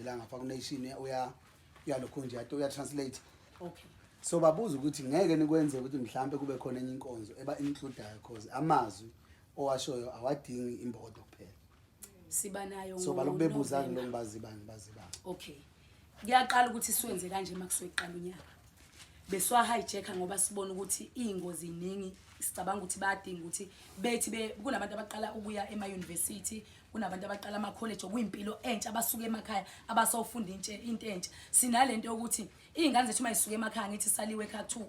la ngapha ku-Nation, uya uyalokhu nje uya translate. Okay. So babuza ukuthi ngeke nikwenze ukuthi mhlambe kube khona enye inkonzo eba includayo, cause amazwi owashoyo awadingi imbokodo kuphela. Siba nayo. So balokhu bebuza ngoNovember. ngilokhu, bazibani bazibani. Okay, kuyaqala ukuthi siwenze kanje uma kusuke kuqala unyaka, besiwa hijacka ngoba sibona ukuthi iy'ngozi iningi. Sicabanga ukuthi bayadinga ukuthi bethi kunabantu abaqala ukuya ema-university, kunabantu abaqala ama-college, okuyimpilo entsha, abasuka emakhaya abasawufunda into entsha. Sinalento yokuthi iy'ngane zethu uma yisuka emakhaya, ngithi saliwe ekhaya, kuthiwa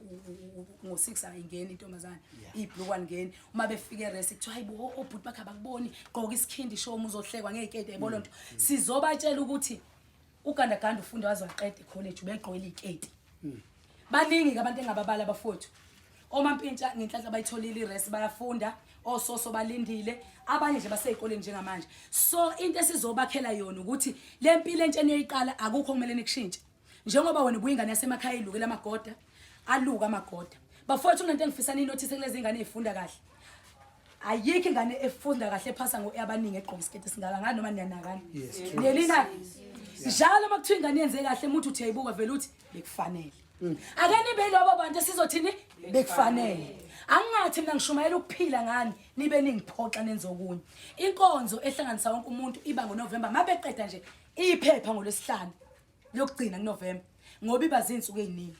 ngo-6 ayingeni intombazane, ibhulukwe alingeni. Uma befika eresi kuthiwa, "Hayi bo, obhuti bakhe abakuboni, gqoka isikhindi, shomu, uzohlekwa ngey'keti." Yayibona nto, sizobatshela ukuthi ugandaganda ufunde waze waqeda ekholeji ubegqokela iy'keti. Baningi-ke abantu engababala, abafowethu omampintsha ngenhlanhla bayitholile iresi, bayafunda, ososo balindile, abanye nje basey'koleni njengamanje. So into esizobakhela yona ukuthi le mpilo entsha eniyoyiqala, akukho kumele nikushintshe njengoba wena ubuyingane yasemakhaya ilukela amagoda, aluka amagoda. Bafowethu, kunento engifisa niyinothise kulezi ngane ey'funda kahle. Ayikho ingane efunda kahle ephasa ngo abaningi egqoka isiketi esingaka ngani, noma niyanakani? Yes, true. Nelina njalo uma kuthiwa ingane yenze kahle, umuntu uthi uyayibuka vele uthi bekufanele. Ake nibe lobo bantu esizothini bekufanele. Angingathi mina ngishumayela ukuphila ngani, nibe ningiphoxa nenze okunye. Inkonzo ehlanganisa wonke umuntu iba ngoNovember, mabeqeda nje iphepha ngolwesihlanu lokugcina kuNovember, ngoba iba zinsuku eziningi.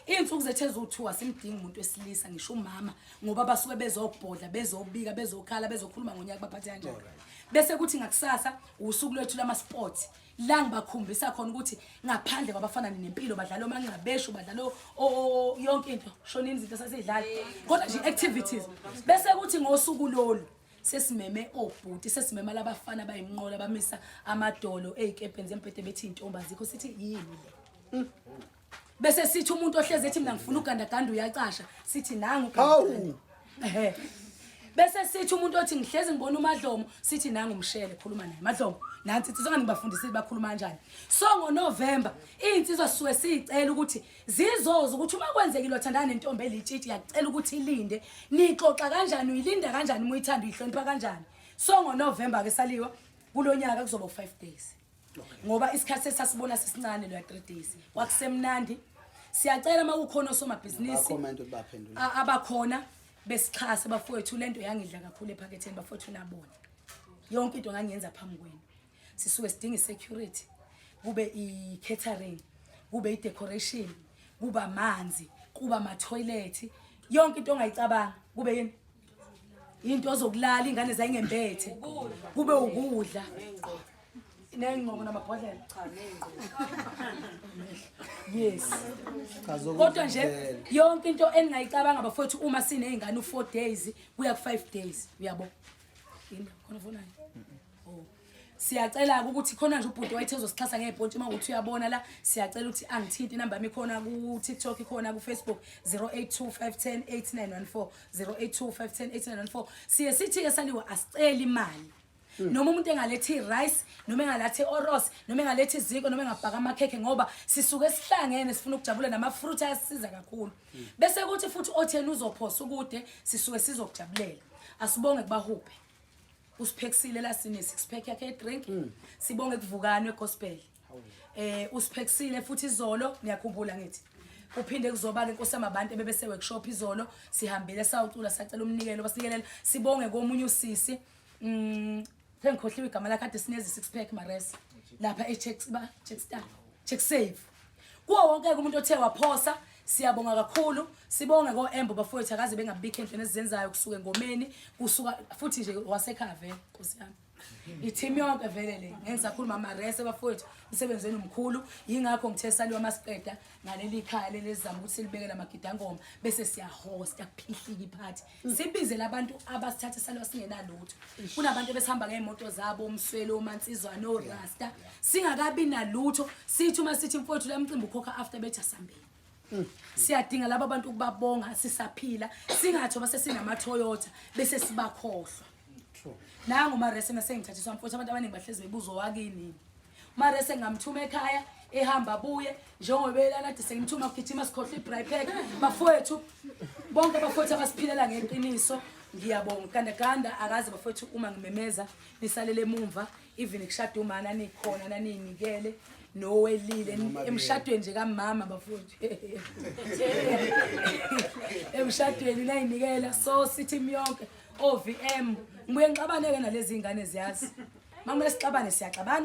Iy'nsuku zethu eziwu-2 asimdingi umuntu wesilisa, ngisho umama, ngoba basuke bezobhodla, bezobika, bezokhala, bezokhuluma ngonyaka baphathe kanjani. Bese kuthi ngakusasa usuku lwethu lama-sports, la ngibakhombisa khona ukuthi ngaphandle kwabafana nempilo badlala omanqabeshu, badlala yonke into, shonini izinto esasiyidlala, kodwa nje activities. Bese kuthi ngosuku lolu sesimeme obhuti, sesimema labafana bayimnqola, bamisa amadolo ey'kebheni zembhede, bethi iy'ntombi azikho, sithi yini le? Bese sithi umuntu ohlezi ethi, "Mina ngifuna ugandaganda uyacasha," sithi nangu Hawu. ugandaganda. Ehhe. Bese sithi umuntu othi, "Ngihlezi ngibona uMadlomo," sithi nangu umshele, khuluma naye Madlomo. Nansi insizwa, ngibafundisile bakhuluma kanjani. So ngoNovember iy'nsizwa sisuke siyicela ukuthi zizoza ukuthi uma kwenzekile wathandana nentombi elitshitshi, yacela ukuthi ilinde, nixoxa kanjani, uyilinda kanjani, uma uyithanda uyihlonipha kanjani. So ngoNovember-ke saliwa kulo nyaka kuzoba u-5 days, ngoba isikhathi sesasibona sisincane loya 3 days kwakusemnandi. Siyacela uma kukhona osomabhizinisi Ba-comment ukuthi baphendula. Abakhona besixhase, bafowethu. Lento yangidla kakhulu ephaketheni, bafowethu. Nabona yonke into ngangiyenza phambi kwenu. Sisuke sidinga i-security, kube i-catering, kube i-decoration, kuba amanzi, kuba ama-toilet, yonke into ongayicabanga, kube yini, into zokulala ingane zayingembethe, kube ukudla ney'ngqoko namabhodlela. Yes. Cha, Kodwa nje zokudlela. yonke into eningayicabanga, bafowethu, uma siney'ngane u-4 days kuya ku-5 days, uyabo yini khona ufunayo. Oh. Siyacela-ke ukuthi khona nje ubhuti wayethe uzosixhasa ngey'pontshi, uma ukuthi uyabona la, siyacela ukuthi angithinte. Inamba yami ikhona ku-TikTok, ikhona ku-Facebook, 082 510 8914, 082 510 8914. Siye sithi-ke saliwe, asiceli imali. Noma umuntu engalethi i-rice, noma engalethi i-oros, noma engalethi iziko, noma engabhaka amakhekhe, ngoba sisuke sihlangene sifuna ukujabula, nama-fruit ayasisiza kakhulu. Bese kuthi futhi otheni uzophosa ukude, sisuke sizokujabulela. Asibonge kubahuphe usiphekisile la, sine six pack yakhe drink. Sibonge kuvukani wegospel, usiphekisile futhi izolo, niyakhumbula ngithi kuphinde kuzoba ke Nkosi yamabantu ebebese workshop izolo, sihambile sawucula, sacela umnikelo, basinikelela. Sibonge komunye usisi, sengikhohliwe igama lakhe, kade sinezi six pack mares lapha e-check ba check star check save. Kuwo wonke umuntu othe waphosa, siyabonga kakhulu. Sibonge ko-Embo, bafowethu, akaze bengabikho endlini esizenzayo, kusuka engomeni, kusuka futhi nje wasekhaya vele, nkosi yami, i-team yonke vele le ngeke ngisakhuluma amarese. Bafowethu, umsebenzi wenu mkhulu, yingakho ngithe saliwa masiqeda ngaleli khaya leli esizama ukuthi silibekele amagidangoma, bese siyahosta, kuphihlika iphathi, sibize labantu abasithathe saliwa singenalutho. Kunabantu ebesihamba ngey'moto zabo, umsweli, omansizwane, orasta, singakabi nalutho. Sithi uma sithi, "Mfowethu, la mcimbi ukhokha after," bethi, "Asambeni." Siyadinga laba bantu ukubabonga sisaphila, singathi ngoba sesinama-Toyota bese sibakhohlwa. True. Nangu umarese nasengithathiswa, mfowethu. Abantu abaningi bahlezi bebuza owakini umarese. Ngamthuma ekhaya, ehamba abuye njengoba belanade, sengimthuma kugijima, sikhohlwa i-braai pack. Bafowethu, bonke abafowethu abasiphilela ngeqiniso, ngiyabonga. Gandaganda akaze, bafowethu, uma ngimemeza nisalele emumva, even kushada umana nikhona, naniyinikele. Nowelile Noma emshadweni nje kamama bafowethu. Emshadweni nayinikela so sithi yonke OVM. Ngibuye ngixabane ke nalezi ingane ziyazi. Makumele sixabane siyaxabana.